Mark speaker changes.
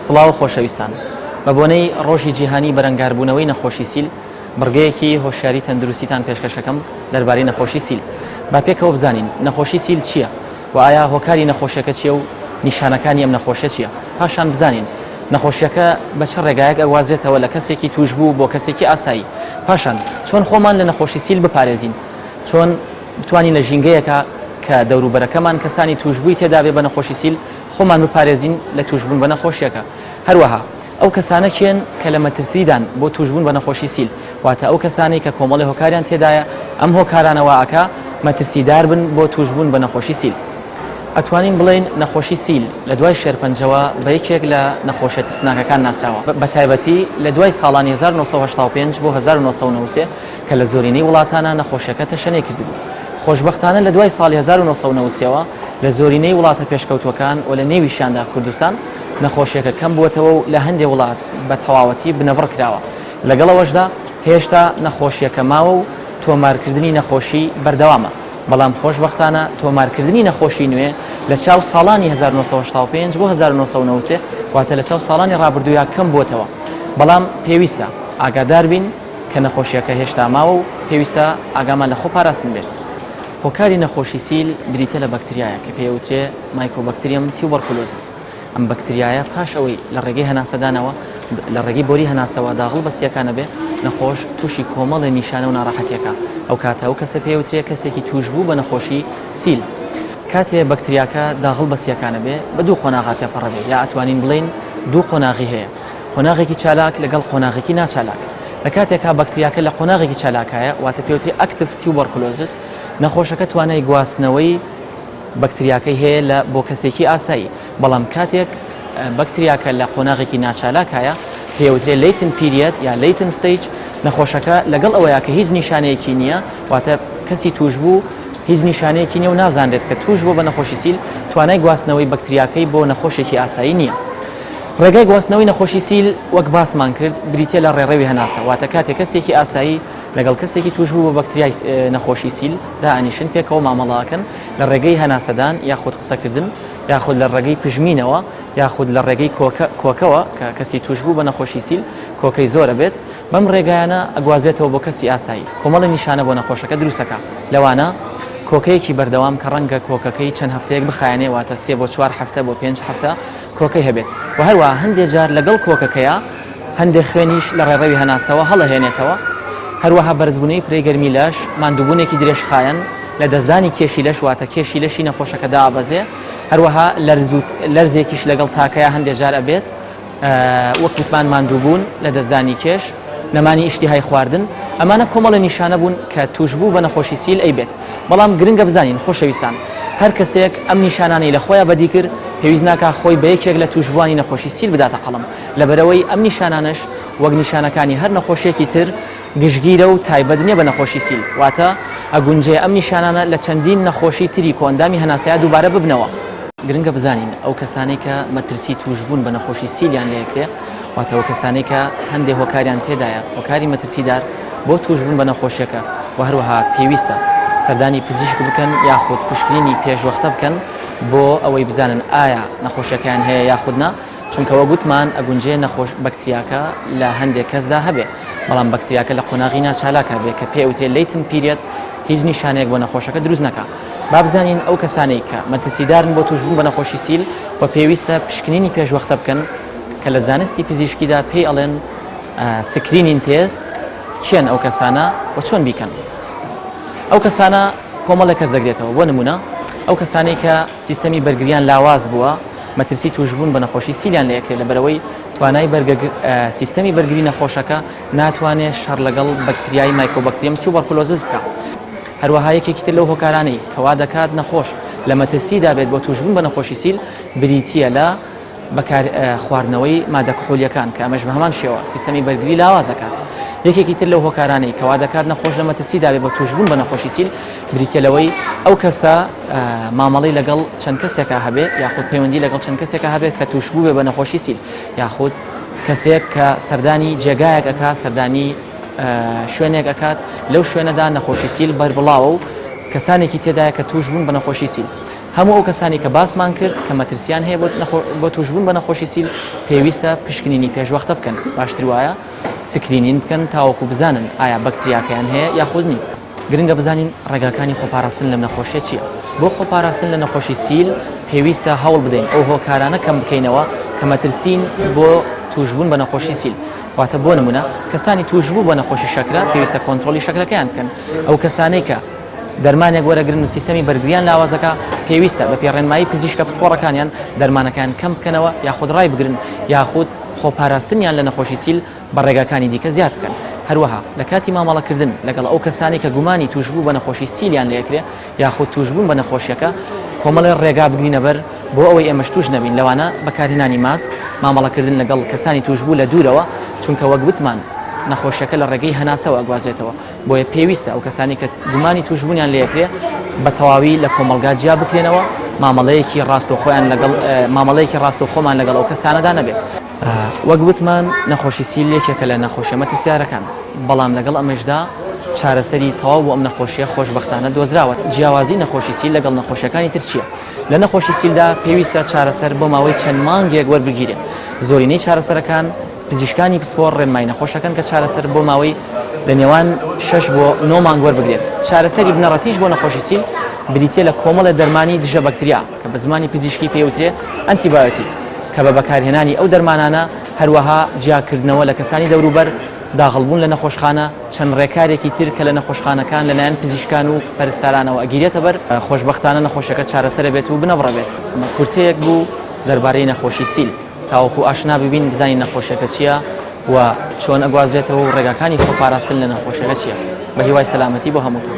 Speaker 1: سڵاو خۆشەویستان. بە بۆنەی ڕۆژی جیهانی بەرەنگاربوونەوەی نەخۆشی سیل، بڕگەیەکی هۆشیاری تەندروستیتان پێشکەشەکەم دەربارەی نەخۆشی سیل. با پێکەوە بزانین نەخۆشی سیل چییە و ئایا هۆکاری نەخۆشیەکە چییە و نیشانەکانی ئەم نەخۆشیە چییە؟ پاشان بزانین نەخۆشیەکە بە چ ڕێگایەک ئەگوازرێتەوە لە کەسێکی تووشبوو بۆ کەسێکی ئاسایی؟ پاشان چۆن خۆمان لە نەخۆشی سیل بپارێزین؟ چۆن بتوانین لە ژینگەیەکا کە دەوروبەرەکەمان کەسانی تووشبووی تێدابێ بە نەخۆشی سیل خۆمان بپارێزین لە تووشبوون بە نەخۆشیەکە؟ هەروەها ئەو کەسانە کێن کە لە مەترسیدان بۆ تووشبوون بە نەخۆشی سیل؟ واتە ئەو کەسانەی کە کۆمەڵێ هۆکاریان تێدایە ئەم هۆکارانە وا ئەکا مەترسیدار بن بۆ تووشبوون بە نەخۆشی سیل. ئەتوانین بڵێین نەخۆشی سیل لە دوای شێرپەنجەوە بە یەکێک لە نەخۆشیە ترسناکەکان ناسراوە بە تایبەتی لە دوای ساڵانی 1985 بۆ 1993 کە لە زۆرینەی وڵاتانا نەخۆشیەکە تەشەنەی کردبوو. خۆشبەختانە لە دوای ساڵی 1993 ەوە لە زۆرینەی وڵاتە پێشکەوتووەکان و لە نێویشیاندا کوردستان نەخۆشیەکە کەم بووەتەوە و لە هەندێ وڵات بە تەواوەتی بنەبڕ کراوە. لەگەڵ ئەوەشدا هێشتا نەخۆشیەکە ماوە و تۆمارکردنی نەخۆشی بەردەوامە، بەڵام خۆشبەختانە تۆمارکردنی نەخۆشی نوێ لە چاو ساڵانی 1985 بۆ 1993 واتە لە چاو ساڵانی ڕابردوویا کەم بووەتەوە، بەڵام پێویستە ئاگادار بین کە نەخۆشیەکە هێشتا ماوە و پێویستە ئاگامان لە خۆپاراستن بێت. هۆکاری نەخۆشی سیل بریتیە لە بەکتریایەک کە پێی ئەوترێ Mycobacterium tuberculosis. ئەم بەکتریایە پاش ئەوەی لە ڕێگەی هەناسەدانەوە لە ڕێگەی بۆری هەناسەوە داغڵ بە سییەکان ئەبێ، نەخۆش تووشی کۆمەڵێ نیشانە و ناڕەحەتیەکا. ئەو کاتە ئەو کەسە پێی ئەوترێ کەسێکی تووشبوو بە نەخۆشی سیل. کاتێ بەکتریاکە داغڵ بە سییەکان ئەبێ بە دوو قۆناغا تێپەڕەبێ یا ئەتوانین بڵێین دوو قۆناغی هەیە. قۆناغێکی چالاک لەگەڵ قۆناغێکی ناچالاک. لە کاتێکا بەکتریاکە لە قۆناغێکی چالاکایە واتە پێوترێ active tuberculosis، نەخۆشەکە توانای گواستنەوەی بەکتریاکەی هەیە لە بۆ کەسێکی ئاسایی، بەڵام کاتێک بەکتریاکە لە قۆناغێکی ناچالاکایە پێوترێ latent period یا latent stage، نەخۆشەکە لەگەڵ ئەوەیا کە هیچ نیشانەیەکی نییە واتە کەسی تووشبوو هیچ نیشانەیەکی نییە و نازانرێت کە تووشبووە بە نەخۆشی سیل، توانای گواستنەوەی بەکتریاکەی بۆ نەخۆشێکی ئاسایی نییە. ڕێگای گواستنەوەی نەخۆشی سیل وەک باسمان کرد بریتیە لە ڕێڕەوی هەناسە، واتە کاتێک کەسێکی ئاسایی لەگەڵ کەسێکی تووشبوو بە بەکتریای نەخۆشی سیل دائەنیشن پێکەوە مامەڵە ئەکەن لە ڕێگەی هەناسەدان یاخود قسەکردن یاخود لە ڕێگەی پژمینەوە یاخود لە ڕێگەی کۆکە کۆکەوە کە کەسی تووشبوو بە نەخۆشی سیل کۆکەی زۆر ئەبێت بەم ڕێگایانە ئەگوازرێتەوە بۆ کەسی ئاسایی. کۆمەڵێ نیشانە بۆ نەخۆشەکە دروست ئەکا لەوانە کۆکەیەکی بەردەوام کە ڕەنگە کۆکەکەی چەند هەفتەیەک بخایەنێ واتە سێ بۆ چوار هەفتە بۆ پێنج هەفتە کۆکەی هەبێت و هەروەها هەندێ جار لەگەڵ کۆکەکەیا هەندێ خوێنیش لە ڕێڕەوی هەناسەوە هەڵەهێنێتەوە، هەروەها بەرزبوونەوەی پلەی گەرمی لەش، ماندووبوونێکی درێژخایەن، لەدەستدانی کێشی لەش واتە کێشی لەشی نەخۆشەکە دابەزێ، هەروەها لەرز و لەرزێکیش لەگەڵ تاکەیا هەندێ جار ئەبێت، وەک وتمان ماندووبوون، لەدەستدانی کێش، نەمانی ئیشتیهای خواردن، ئەمانە کۆمەڵێ نیشانە بوون کە تووشبوو بە نەخۆشی سیل ئەیبێت. بەڵام گرنگە بزانین خۆشەویستان هەر کەسێک ئەم نیشانانەی لە خۆیا بەدی کرد پێویست ناکا خۆی بە یەکێک لە تووشبووانی نەخۆشی سیل بداتە قەڵەم لەبەرئەوەی ئەم نیشانانەش وەک نیشانەکانی هەر نەخۆشیەکی تر گشتگیرە و تایبەت نیە بە نەخۆشی سیل واتە ئەگونجێ ئەم نیشانانە لە چەندین نەخۆشی تری کۆئەندامی هەناسەیا دووبارە ببنەوە. گرنگە بزانین ئەو کەسانەی کە مەترسی تووشبوون بە نەخۆشی سیلیان لێکرێ واتە ئەو کەسانەی کە هەندێ هۆکاریان تێدایە هۆکاری مەترسیدار بۆ تووشبوون بە نەخۆشیەکە و هەروەها پێویستە سەردانی پزیشک بکەن یاخود پشکنینی پێشوەختە بکەن بۆ ئەوەی بزانن ئایا نەخۆشیەکەیان هەیە یاخود نا چونکە وەک وتمان ئەگونجێ نەخۆش بەکتریاکە لە هەندێک کەسدا هەبێ بەڵام بەکتریاکە لە قۆناغی ناچالاکا بێ کە پێ ئەوترێ latent period هیچ نیشانەیەک بۆ نەخۆشەکە دروست نەکا با بزانین ئەو کەسانەی کە مەترسیدارن بۆ تووشبوون بە نەخۆشی سیل و پێویستە پشکنینی پێشوەختە بکەن کە لە زانستی پزیشکیدا پێی ئەڵێن screening test کێن ئەو کەسانە و چۆن بیکەن؟ ئەو کەسانە کۆمەڵێک کەس دەگرێتەوە بۆ نمونە ئەو کەسانەی کە سیستەمی بەرگریان لاواز بووە مەترسی توشبوون بە نەخۆشی سیلیان لەکرێت لەبەرەوەی توانای بەرگە سیستەمی بەرگری نەخۆشەکە ناتوانێت شەڕ لەگەڵ بەکتریای Mycobacterium tuberculosis بکە هەروەها یەکێکی تر لەو هۆکارانەی کەوا دەکات نەخۆش لە مەترسیدا بێت بۆ توشبوون بە نەخۆشی سیل بریتییە لە بەکار خواردنەوەی مادە کحولیەکان کە ئەمەش بە هەمان شێوە سیستەمی بەرگری لاواز ئەکات. یەکێکی تر لەو هۆکارانەی کەوا دەکات نەخۆش لە مەترسیدا بێت بۆ تووشبوون بە نەخۆشی سیل بریتیە لەوەی ئەو کەسە مامەڵەی لەگەڵ چەند کەسێکا هەبێت یاخود پەیوەندی لەگەڵ چەند کەسێکا هەبێت کە تووشبوو بێ بە نەخۆشی سیل یاخود کەسێک کە سەردانی جێگایەک ئەکات سەردانی شوێنێک ئەکات لەو شوێنەدا نەخۆشی سیل بەربڵاوە و کەسانێکی تێدایە کە تووش بوون بە نەخۆشی سیل. هەموو ئەو کەسانی کە باسمان کرد کە مەترسیان هەیە بۆ تووشبوون بە نەخۆشی سیل پێویستە پشکنینی پێشوەختە بکەن، باشتر وایە screening بکەن تاوەکو بزانن ئایا بەکتریاکەیان هەیە یاخود نی. گرنگە بزانین ڕێگاکانی خۆپاراستن لەم نەخۆشیە چییە؟ بۆ خۆپاراستن لە نەخۆشی سیل پێویستە هەوڵ بدەین ئەو هۆکارانە کەم بکەینەوە کە مەترسین بۆ تووشبوون بە نەخۆشی سیل واتە بۆ نمونە کەسانی تووشبوو بە نەخۆشی شەکرە پێویستە کۆنترۆڵی شەکرەکەیان بکەن ئەو کەسانەی کە دەرمانێک وەرەگرن و سیستەمی بەرگریان لاوازەکە پێویستە بە پێی ڕێنمایی پزیشکە پسپۆڕەکانیان دەرمانەکان کەم بکەنەوە یاخود ڕایبگرن یاخود خۆپاراستنیان لە نەخۆشی سیل بە ڕێگاکانی دیکە زیاد بکەن. هەروەها لە کاتی مامەڵەکردن لەگەڵ ئەو کەسانەی کە گومانی تووشبوو بە نەخۆشی سیلیان لێکرێ یاخود تووشبوون بە نەخۆشیەکە کۆمەڵێ ڕێگا بگرینە بەر بۆ ئەوەی ئێمەش تووش نەبین لەوانە بەکارهێنانی ماسک، مامەڵەکردن لەگەڵ کەسانی تووشبوو لە دوورەوە چونکە وەک وتمان نەخۆشیەکە لە ڕێگەی هەناسەوە ئەگوازرێتەوە بۆیە پێویستە ئەو کەسانەی کە گومانی تووشبوونیان لێکرێ بە تەواوی لە کۆمەڵگا جیا بکرێنەوە مامەڵەیەکی ڕاستەوخۆیان لەگەڵ مامەڵەیەکی ڕاستەوخۆمان لەگەڵ ئەو کەسانەدا نەبێت. وەک وتمان نەخۆشی سیل یەکێکە لە نەخۆشیە مەترسیدارەکان، بەڵام لەگەڵ ئەمەشدا چارەسەری تەواو بۆ ئەم نەخۆشیە خۆشبەختانە دۆزراوە. جیاوازی نەخۆشی سیل لەگەڵ نەخۆشیەکانی تر چییە؟ لە نەخۆشی سیلدا پێویستە چارەسەر بۆ ماوەی چەند مانگێک وەربگیرێت، زۆرینەی چارەسەرەکان پزیشکانی پسپۆڕ ڕێنمای نەخۆشەکەن کە چارەسەر بۆ ماوەی لە نێوان شەش بۆ نۆ مانگ وەربگرێت. چارەسەری بنەڕەتیش بۆ نەخۆشی سیل بریتییە لە کۆمەڵێ دەرمانی دژە بەکتریا کە بە زمانی پزیشکی پێی وترێ ئەنتیبایۆتیک کە بە بەکارهێنانی ئەو دەرمانانە هەروەها جیاکردنەوە لە کەسانی دەوروبەر، داخڵبوون لە نەخۆشخانە، چەند ڕێکارێکی تر کە لە نەخۆشخانەکان لەلایەن پزیشکان و پەرستارانەوە ئەگیرێتە بەر، خۆشبەختانە نەخۆشیەکە چارەسەرەبێت و بنەبڕەبێت. ئەمە کورتەیەک بوو دەربارەی نەخۆشی سیل تاوەکو ئاشنا ببین بزانین نەخۆشیەکە چییە و چۆن ئەگوازرێتەوە و ڕێگاکانی خۆپاراستن لە نەخۆشیەکە چییە. بە هیوای سەلامەتی بۆ هەمووتان.